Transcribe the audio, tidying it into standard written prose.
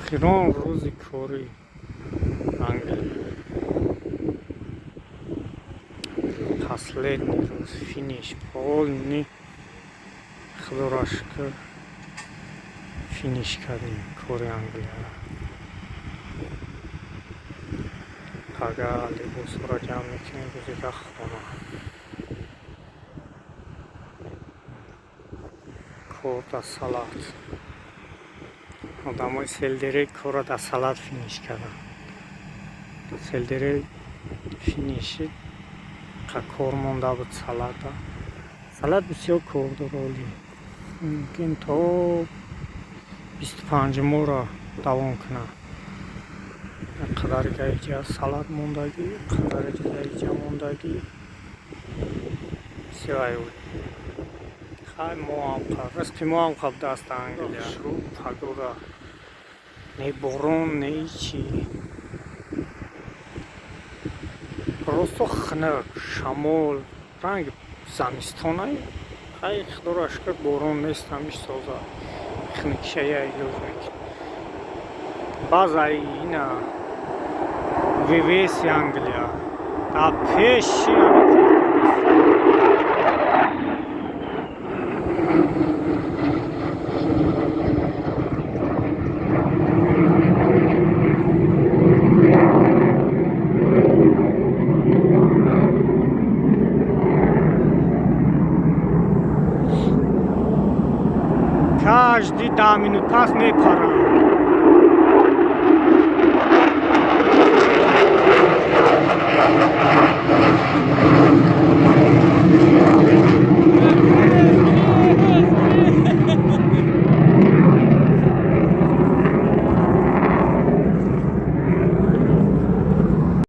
Охирон рӯзи кори Англия. Последний рӯз, финиш, полный. Худоро шукр, финиш кардем кори Англияро. Пага либосҳоро ҷамъ мекунем, рӯзи хона. Кор дар салат. Одамои селдерей корро дар салат финиш карданд. Селдерей финиши қа кор монда буд салата. Салат бисёр кор дора, оли. Мумкин то 25-умора давом кунад. Қадари гаиҷа салат мондагӣ, қадари гаиҷа мондагӣ. Бисёр аюб. Хай, моам ризқи моам қабдаст Англия. Погода. Не борон, не ҳичи. Просто хунук, шамол, ранги замистонай. Хай, худоро шукр, борон нест, ҳамиш соза. Хунукшая илоҷ мекунад. Баъзаи ина ВВС Англия дар пеши ҳами кор кардааст. Каждый 10 минут пас мепаранд.